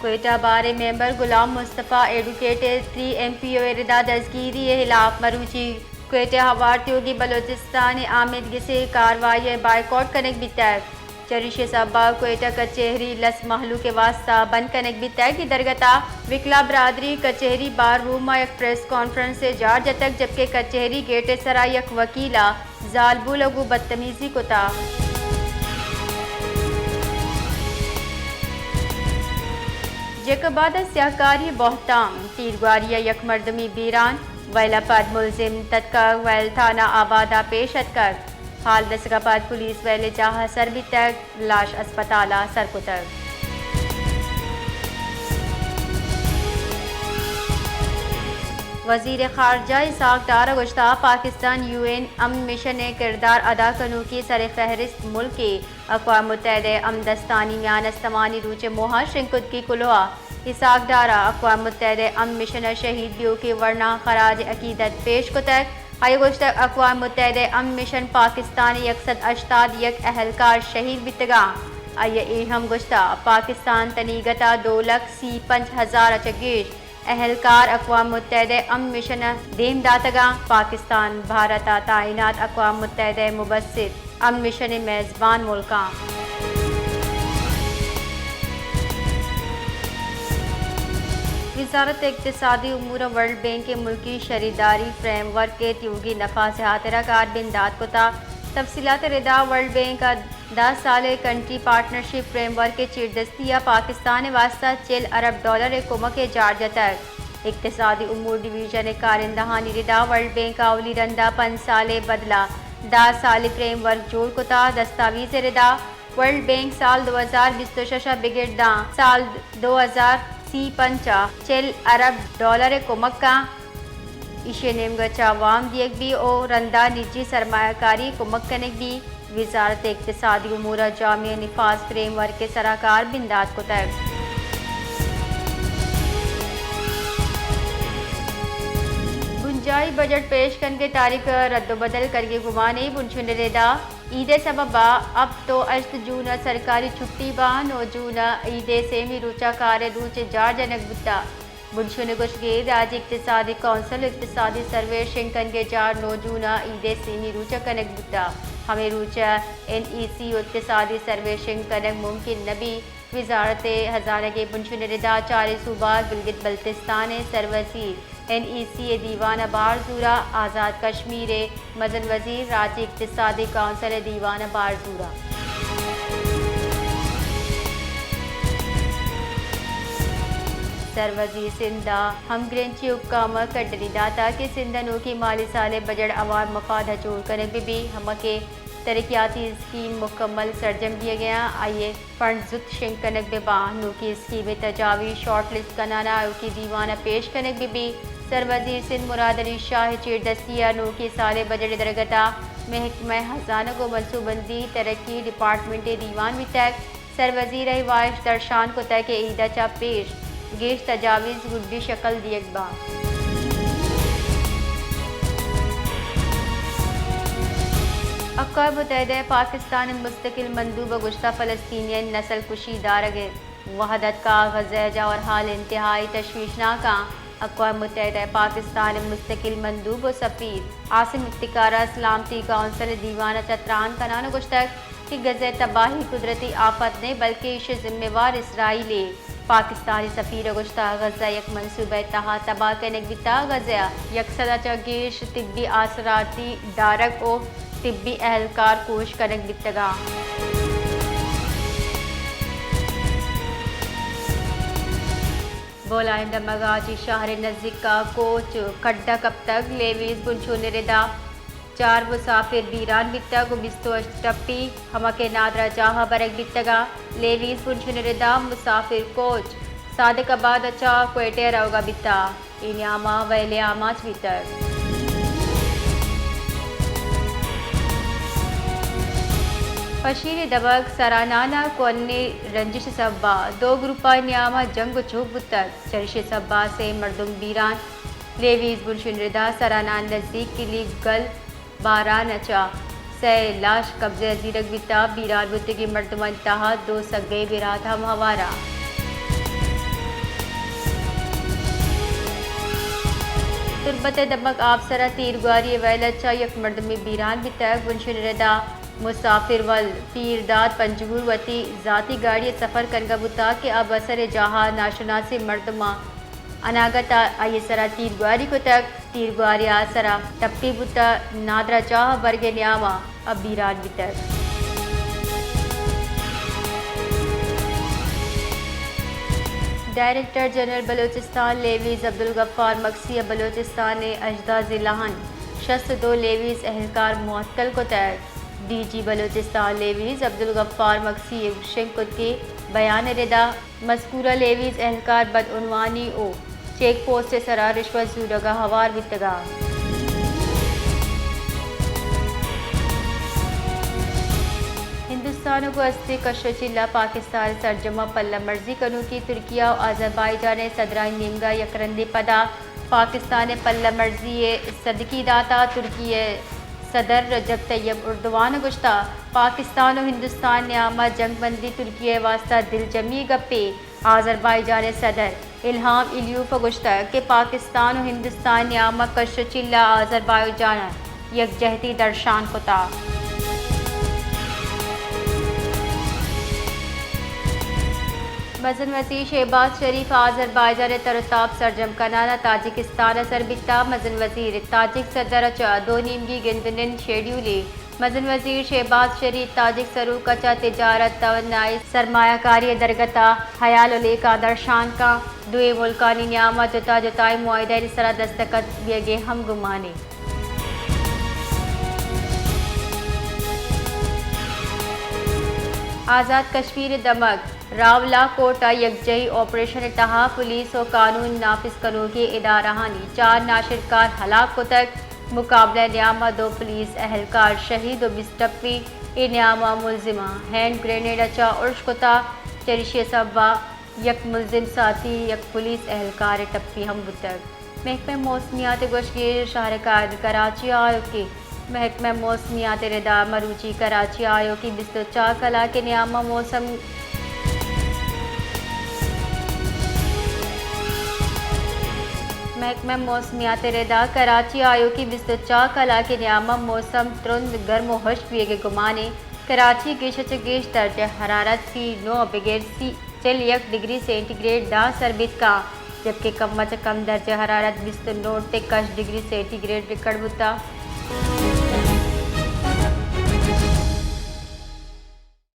کوئٹہ بار ءِ ممبر غلام مصطفی ایڈوکیٹ ءِ تری ایم پی او ءِ ردا دزگیری ءِ ہلاف مروچی کوئٹہ ءَ ہوار تیوگیں بلوچستان ءِ آمیدگس ءِ کاروائی ءِ بائیکاٹ کنگ بیتگ۔ چریشی ءِ سبب ءَ کوئٹہ کچہری لس مہلوک ءِ واستہ بند کنگ بیتگ۔ اے درگت ءَ وکلاء برادری کچہری بار روم ءَ یک پریس کانفرنس ءِ جار جتگ، جبکہ کچہری گیٹ ءِ سرا یک وکیل ءَ زالبول ءَ گوں بدتمیزی کتگ۔ جیکب آباد ءَ سیاہکاری ءِ بہتام، تیرگواری ءَ یک مردمے بیران، ویل ءَ پد ملزم تتکگ، ویل تھانہ آباد ءَ پیش اتکگ۔ حال رسگ ءَ پد پولیس ویل ءِ جاہ ءَ سر بیتگ، لاش اسپتال ءَ سر کتگ۔ وزیر خارجہ اسحاق ڈار ءَ گوشتگ، پاکستان یو این امن مشن ءِ کردار ادا کنوکیں سر فہرست ملکے۔ اقوام متحدہ ءِ امن دستانی میان استمانی روچ ءِ موہ ءَ شنگ کتگیں کلوہ ءَ اسحاق ڈار ءَ اقوام متحدہ ءِ امن مشن ءَ شہید بیوکیں ورناں خراج عقیدت پیش کتگ۔ آئی ءَ گوشتگ، اقوام متحدہ ءِ امن مشن پاکستان ءِ یک سد ہشتاد یک اہلکار شہید بیتگ اَنت۔ آئی ءَ اے ہم گوشتگ، پاکستان تنیگت ءَ دو لکھ سی پنچ ہزار ءَ چہ گیش اہلکار اقوام متحدہ ءِ امن مشن ءَ دیم داتگ اَنت۔ پاکستان بھارت ءَ تعینات اقوام متحدہ ءِ مبصر امن مشن ءِ میزبان ملک اَنت۔ وزارت اقتصادی امور ءَ ورلڈ بینک ءِ ملکی شریداری فریم ورک ءِ تیوگیں نفاذ ءِ ہاترا کار بندات کتگ۔ تفصیلات ءِ ردا ورلڈ بینک ءَ دہ سالیں کنٹری پارٹنرشپ فریم ورک ءِ چیردستی ءَ پاکستان ءِ واستہ چل ارب ڈالر ءِ کمک ءِ جار جتگ۔ اقتصادی امور ڈویژن ءِ کارندہانی ردا ورلڈ بینک ءَ اولی رند ءَ پنچ سالیں بدل ءَ دہ سالیں فریم ورک جوڑ کتگ۔ دستاویز ءِ ردا ورلڈ بینک سال دو ہزار بیست ءُ شش ءَ بگر داں سال دو ہزار سی پنچ ءَ چل ارب ڈالر ءِ کمک کنت۔ ایشی ءِ نیمگ ءَ چہ وام دیگ بیت ءُ رندا نجی سرمایہ کاری ءَ کمک کنگ بیت۔ وزارت اقتصادی امور ءَ جامع نفاذ فریم ورک ءِ سرا کار بندات کتگ۔ بنجاہی بجٹ پیش کنگ ءِ تاریخ ءِ رد ءُ بدل کنگ ءِ گمان ءَ بنشون ءِ ردا عید ءِ سبب ءَ ہپت ءُ ہشت جون ءَ سرکاری چھٹی باں، نو جون ءَ عید ءِ سیمی روچ ءَ کار ءِ روچ ءِ جار جنگ بوتگ۔ بنشون ءِ گوشگ ءَ راجی اقتصادی کونسل ءُ اقتصادی سروے شنگ کنگ ءِ جار نو جون ءَ عید ءِ سیمی روچ ءَ کنگ بوتگ۔ ہمے روچ ءَ این ای سی ءُ اقتصادی سروے شنگ کنگ ممکن نہ بیت۔ وزارت ءِ ہزانگ ءِ بنشون ءِ ردا چاریں صوبہ گلگت بلتستان ءِ سروزیر این ای سی ءِ دیوان ءَ بار زورگ، آزاد کشمیر ءِ مزن وزیر راجی اقتصادی کونسل ءِ دیوان ءَ بار زورگ۔ سروزیر سندھ ءَ ہمگرنچی حکام ءَ کڈنی داتگ کہ سندھ ءِ نوکیں مالی سال ءِ بجٹ عوام مفاد ءَ جوڑ کنگ بہ بیت، ہما کہ ترقیاتی اسکیم مکمل سرجم دیگ ءَ اَنت، آئی ءِ فنڈ زوت شنگ کنگ بہ باں، نوکیں اسکیم ءِ تجاویز شارٹ لسٹ کنان ءَ آیوکیں دیوان ءَ پیش کنگ بہ بیت۔ سروزیر سندھ مراد علی شاہ ءِ چیردستی ءَ نوکیں سال ءِ بجٹ ءِ درگت ءَ محکمہ ہزانگ ءُ منصوبہ بندی ترقی ڈیپارٹمنٹ ءِ دیوان بیتگ۔ سروزیر ءَ اے واہش درشان کتگ کہ عید ءَ چہ پیش گیش تجاویز گڈی شکل دیگ باں۔ اقوام متحدہ ءِ پاکستان ءِ مستقل مندوب ءَ گوشتگ فلسطینیانی نسل کشی دارگ ءِ وہد اتکگ، غزہ ءِ جاور حال انتہائی تشویشناک اِنت۔ اقوام متحدہ ءِ پاکستان ءِ مستقل مندوب ءُ سفیر عاصم افتخار ءَ سلامتی کونسل ءِ دیوان ءَ چہ تران کنان ءَ گوشتگ کہ غزہ ءِ تباہی قدرتی آفت نہ بلکیں ایشی ءِ ذمہ وار اسرائیل اِنت۔ پاکستانی سفیر ءَ گوشتگ غزہ یک منصوبہ ءِ تہا تباہ کنگ بیتگ، غزہ ءَ یک سد ءَ چہ گیش طبی آسراتی دارگ ءُ طبی اہلکار کوش کنگ بیتگ اَنت۔ بولائیں دمگ ءَ چہ شہر ءِ نزیک ءَ کوچ کڈ ءَ کپتگ، لیویز بنشون ءِ ردا چار مسافر بیران بیتگ ءُ بیست ءُ ہشت ٹپی ہما کہ نادراہ جاہ ءَ برگ بیتگ اَنت۔ لیویز بنشون ءِ ردا مسافر کوچ صادق آباد ءَ چہ کوئٹہ ءَ روگ ءَ بیتگ۔ اے نیام ءَ ویل ءِ آماچ بیتگ۔ پشین ءِ دمگ سرانان ءَ کوہنیں رنجش ءِ سبب ءَ دو گروپانی نیام ءَ جنگ ءُ چوک بوتگ۔ چریشی ءِ سبب ءَ سے مردم بیران۔ لیویز بنشون ءِ ردا سرانان نزیک کلیگ گل باران ءَ چہ سئے لاش قبضہ ءَ زیرگ بیتگ۔ بیران بوتگیں مردمانی تہا دو سگے برات ہم ہوار اَنت۔ تربت ءِ دمگ آپسر ءَ تیرگواری ءِ ویل ءَ چہ یک مردمے بیران بیتگ۔ بنشین ءِ ردا مسافر ول پیرداد پنجگور وتی ذاتی گاڑی ءَ سفر کنگ ءَ بوتگ کہ آ بسر ءِ جاہ ءَ ناشناسیں مردماں اناگت ءَ آئی ءِ سرا تیرگواری کتگ۔ تیرگواری ءَ آ سرا ٹپی بوتگ، نادراہ جاہ ءَ برگ ءِ نیام ءَ آ بیران بیتگ۔ ڈائریکٹر جنرل بلوچستان لیویز عبدالغفار مگسی ءَ بلوچستان ءِ ہژدہ ضلعاں شست ءُ دو لیویز اہلکار معطل کتگ۔ ڈی جی بلوچستان لیویز عبدالغفار مگسی ءَ گوشنگ کت کہ بیان ءِ ردا مذکورہ لیویز اہلکار بدعنوانی ءُ چیک پوسٹ ءِ سرا رشوت زورگ ءَ ہوار بیتگ اَنت۔ ہندوستان ءِ گوں ہستیں کش ءُ چیل ءَ پاکستان ءِ سرجم ءَ پلہ مرزی کنوکیں ترکیہ ءُ آذربائیجان ءِ صدرانی نیمگ ءَ یک رندے پدا پاکستان ءِ پلہ مرزی ءِ صدقی داتگ۔ ترکی ءِ صدر رجب طیب اردوان ءَ گوشتگ، پاکستان ءُ ہندوستان ءِ نیام ءَ جنگ بندی ترکی ءِ واستہ دلجمی ءِ گپے۔ آذربائیجان ءِ صدر الہام علیوف ءَ گوشتگ کہ پاکستان ءُ ہندوستان ءِ نیام ءَ کش ءُ چیل ءَ آذربائیجان ءَ یکجہتی درشان کتگ۔ مزن وزیر شہباز شریف ءَ آذربائیجان ءِ تر ءُ تاب سرجم کنان ءَ تاجکستان ءَ سر بیتگ۔ مزن وزیر تاجک صدر ءَ چہ دو نیمگی گند ءُ نند شیڈیول ءَ مزن وزیر شہباز شریف تاجک سروک ءَ چہ تجارت، توانائی، سرمایہ کاری ءِ درگت ءَ ہیال ءُ لیکہ درشان کنت۔ دوئیں ملکانی نیام ءَ جتا جتائیں معاہدہانی سرا دستخط بیگ ءِ ہم گمان اِنت۔ آزات کشمیر ءِ دمگ راولا کوٹ ءَ یکجہی آپریشن ءِ تہا پولیس ءُ قانون نافذ کنوکیں ادارہانی چار ناشرکار ہلاک کتگ۔ مقابلہ ءِ نیام ءَ دو پولیس اہلکار شہید ءُ بیست ٹپی۔ اے نیام ءَ ملزماں ہینڈ گرینیڈ ءَ چہ ارش کتگ، چریشی ءِ سبب ءَ یک ملزم ساتھی یک پولیس اہلکار ءِ ٹپی ہم بوتگ۔ محکمہ موسمیات ءِ گوشگ اِنت، شہر کراچی ءَ آیوکیں محکمہ موسمیات ءِ ردا مروچی کراچی ءَ آیوکیں بیست ءُ چار کلاک ءِ نیام ءَ موسم محکمہ موسمیات ءِ ردا کراچی ءَ آیوکیں بیست ءُ چار کلاک ءِ نیام ءَ موسم ترند گرم ءُ ہشک بیگ ءِ گمان اِنت۔ کراچی ءَ گیش ءَ چہ گیش درجہ حرارت سی ءُ نو بگر سی، چل یک ڈگری سینٹی گریڈ داں سر بیت کنت، جبکہ کم ءَ چہ کم درجہ حرارت بیست ءُ نو ٹک ہشت ڈگری سینٹی گریڈ ریکارڈ بوتگ۔